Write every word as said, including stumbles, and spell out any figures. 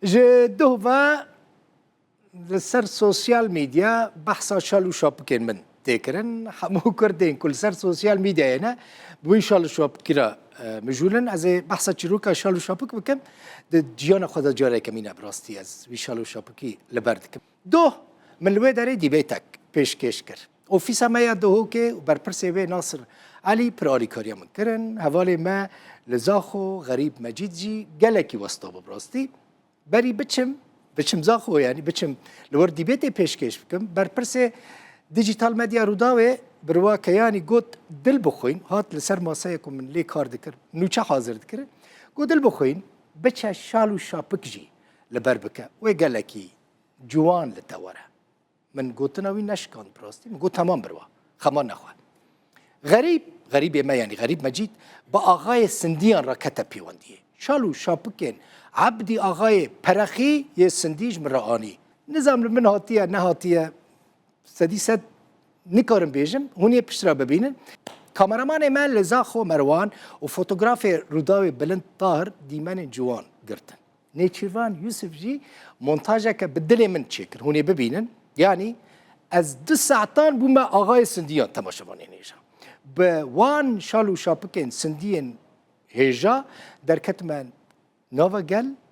Ji doh ve li ser sosyal medya behsa şal û şapikên min tê kirin. Hemû kurdên ku li ser sosyal medyayê ne, bi wî şal û şapikî re, e, mijûl in. Ez ê behsa çîroka şal û şapik bikim. Di jiyana xwe de careke mîne bi rastî ez wî şal û şapikî li ber dikim. Doh, min li wê derê dîbetek pêşkêş kir. Ofîsa me ya Duhokê û berpirsê wê Nasir Elî pir alîkariya min kirin. Hevalê me li Zaxo Xerîb Mecîd jî gelekî westa bû bi rastî. Berî biçim, biçim Zaxo, yanî biçim li wir dîbêtê pêşkêş bikim, berpirsê Digital Media Rûdawê Birwa Keyanî got, dil bixwîn, hat li ser maseyê ku min lê kar dikir, nûçe hazir dikir. Got, dil bixwîn, biçe şal û şapik jî li ber bike. Wê gelekî ciwan li te were. Min gotina wî neşikand bi rastî. Min got, temam Birwa. Xema nexwe. Xerîb, Xerîbê me, yanî Xerîb Mecîd, bi axayê Sindiyan re kete pêwendiyê. Şal û şapikên Ebdî Axayê Perexî yê Sindî ji min re anî. Nizam li min hatiye, nehatiye, sedî sed nikarim bêjim. Hûn yê piştre bibînin. Kameramanê me li Zaxo Merwan û fotografê Rûdawê Bilind Tahir dîmenên ciwan girtin. Nêçîrvan Yusuf jî montajeke bi dilê min çêkir. Hûn ê bibînin. Yanî ez du saetan bûme axayê Sindiyan, temaşevanên hêja. Bi wan şal û şapikên Sindiyên hêja derketime nava gel,